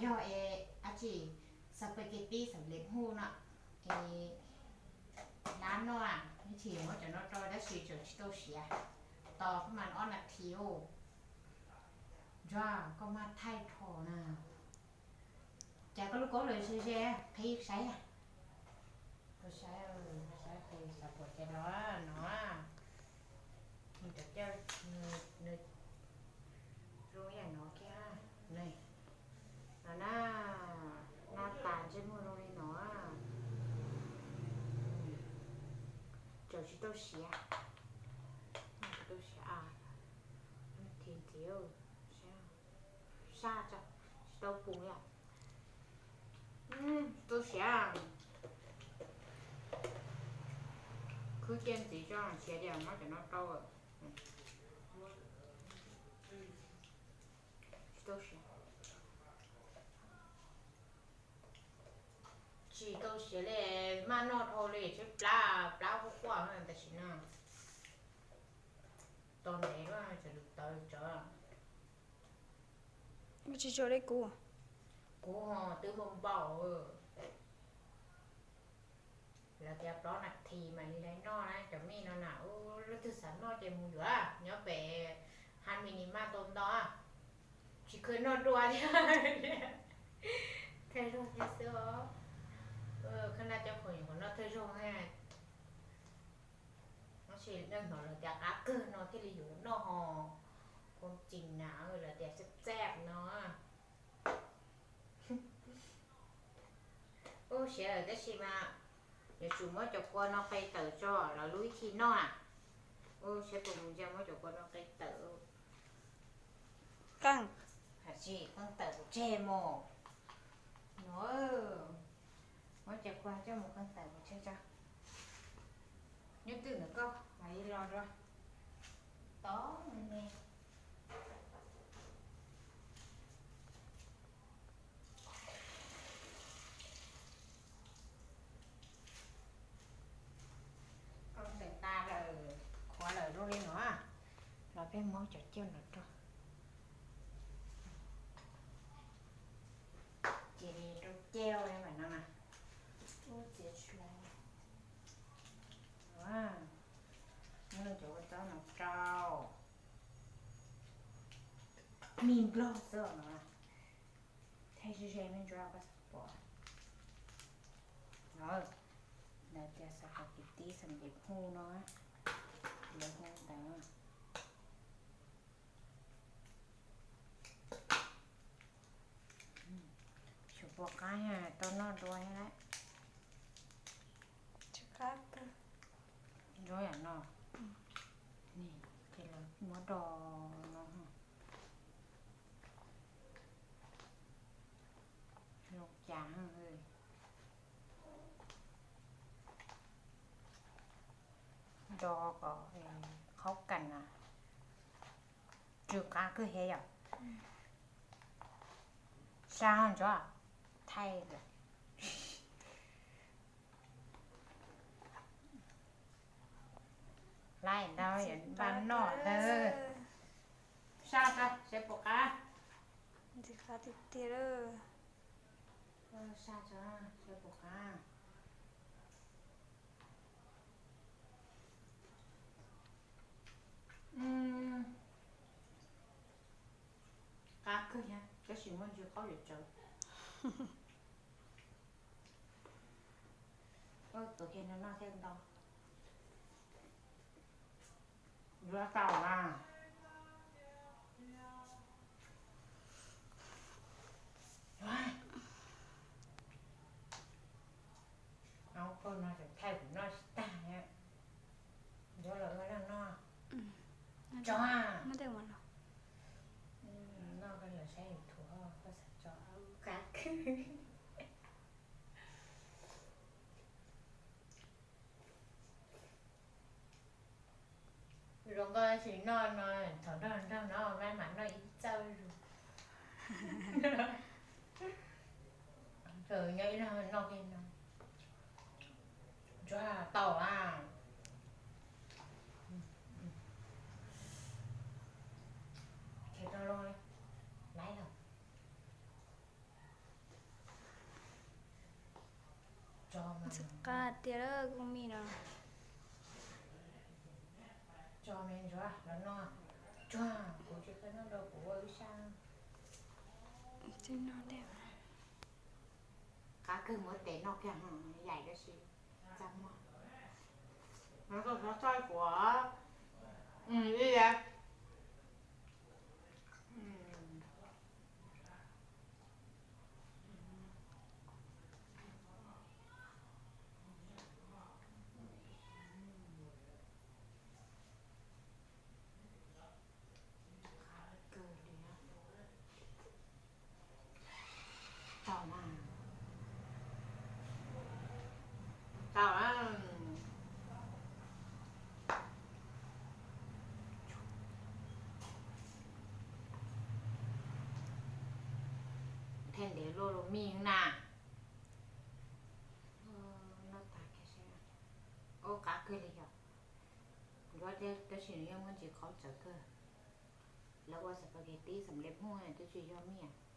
Yog es dab tsi, xav pem kev tib xam lem hu no, es lab no, neb tsis muab cov no rau tab sis tseem tsis tau siav, tos koj mas ob nas this. Ntsuag, koj maj thaij rho na. Cas koj lub kaub lawm ze ze, qhib saib. Koj saib, saib qhib xav pom ces los no. Nws cov cawj, nws zoo yam no kiag. No na, naj tas ntsej muag zoo li no. Tseem tsis tau siav, tsis tau siav a. Nthiv ntxiv, saj tso, tsis tau pum li. Tsis tau siav. Khwb kiag ntxiv tso, siav tias muab cov no rau. Tsis tau siav. Tsis tau siav li, maj noj dhau li, tshaib plab, plab quaj quaj tam sim no. Tos ntev lawm, tseem lus tawv tsawv. Tsis tso li kuv. Kuv ho twb npau npau. Lawv tias plaub nas this mam li noj na, cov mij no na, leej twg xav noj ces mus yuav, nyob pem ha mi ni maj tau ntau. Tsis kheev noj dua thiab. Thawj zaug thiab xwb os. Khab naj cov phooj ywg noj thawj zaug thiab. Tab sis nej hnov lawv tias qab kawg no thiaj li yuav noj ho. Kua cim na, lawv tias txaij txaij no. Ub, siav lawm tab sis mas yuav tsum muab cov kua no qe tawm tso, lawv lub ib thij noj na. Ub, siav puas mus ntsia muab cov kua no qe tawm. Qeej. Hais tsis qeej tawm kuv tseg mus. No, muab cov kua coj mus qeej tawm kuv tseg tso. Nyob twj ntawm koj, mam li los dua. Tod me me. Koj ntawm tas lawm, qhuav lawm zoo li no, los peb muab cov cawj no rau. Ces rau cawj li mam no na. Ub, txiav tsis laiv. Muab cov kua txob no rau. Mij nplog xwb no. Thaij ze ze me ntsuav koj pom. No, lawv tias xav kom tib tib xam lem hu no, lawv hu ntawd. Xyov puas qab, tau noj dua thiab lawm. Tsis qab kawg. Zoo yam no. Ces lawv muab do no. Zoo cas, do kom qhaub kas na. Tsw qab kawg thiab yom. Sab ntsuav, thaij lawm. Laib ntau, npaj noj ntawd. Sab tso seb puas qab. Ntxim qab tiag tiag lawm. Sab tso seb puas qab. Qab kawg thiab, tab sis muaj ntsis qaub zem tsawv. Tuav kiag no noj thiaj ntau. Yuav tau a. Ua, pog no tseem thaij kuv noj tsis tag. Yuav los ua leej noj. Tso. Noj koj los saib YouTube, koj xav tso qab kawg. Zoo nkauj tab sis noj no thaum nrog nrog no maj mam noj ib txawj zus. Thaum nyob ib leeg noj kiag no. Ntsuag tau a. Khe rau loo li. Laib lawm. Tsis qab tiag lawm kuv mis no. Tso me ntsuav los noj tsuag, kuv tsis pheej noj rau kuv ua ib sab. Tsis noj li. Qab kawg, muab tes noj kiag, yaim dab tsi txaj muag. Xov tooj kuv, ib yam. Tau na. Tau na. Theej ntev luaj lus mij na. Noj tag kiag seb. Ua qab kawg li yom. Ntsuav tab sis nws yeej muaj ntsis qaub txawv kawg. Lawv ua spaghetti xam lej Hmoob twb tsis yog mij.